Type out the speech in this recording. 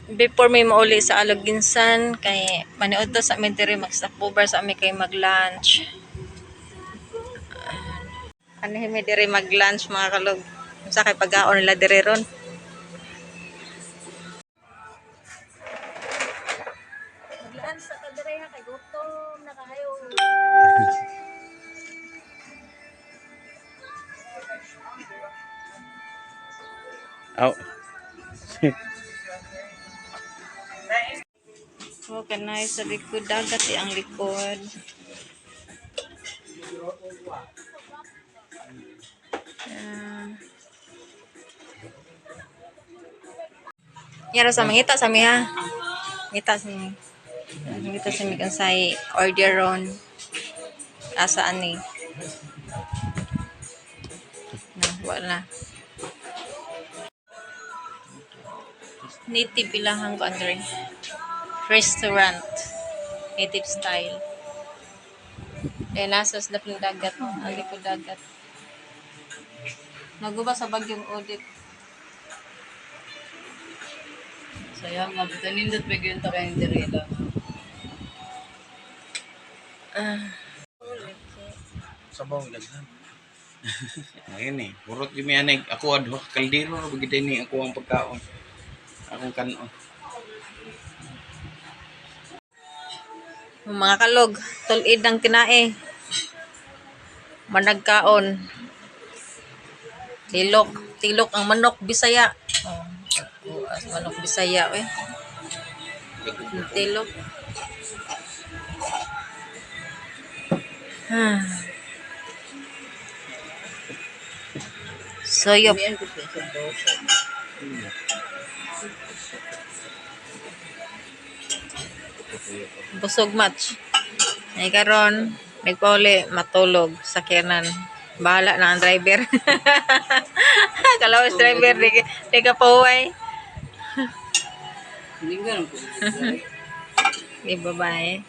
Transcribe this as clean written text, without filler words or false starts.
Before may mauli sa Aloguinsan kay maniud to sa amin diri, mag-stopover sa ami kay mag-lunch. Ano mi diri mag-lunch, mga kalog. Unsa kay pagkaon nila diri ron? Mag-lunch sa ta diri ha kay gutom na kaayo. Aw. Oh, kanay sa likod dagat eh, ang likod. Yan. Yara sa mangita sa mi ha. Ngita sa mi. Ngita sa mi kansay order ron. Asa ani? Na, wala. Native ilahang ko Andre. Restaurant. Native style. Eh, nasa sa ng dagat. Ang likod dagat. Naguba sa bagyong audit. Sayang nga, buta nindot pa gyud ta kayong diri lang. Ah. Sabaw daghan. Ayun eh, purot yung may anay. Ako adho kaldero ra bagid ni ako ang pagkaon. Akong kanon. Mga kalog, tulid ang tinae. Managkaon. Tilok, tilok ang manok Bisaya. Oh, as manok Bisaya eh. Tilok. Ah. Soyop. Miyan ko sa dosa. Busog match. Ay karon, nagpauli matulog sa sakyanan. Bahala na ang driver. Kalawas driver di ka pauway. Hindi ganun ko. Di bye.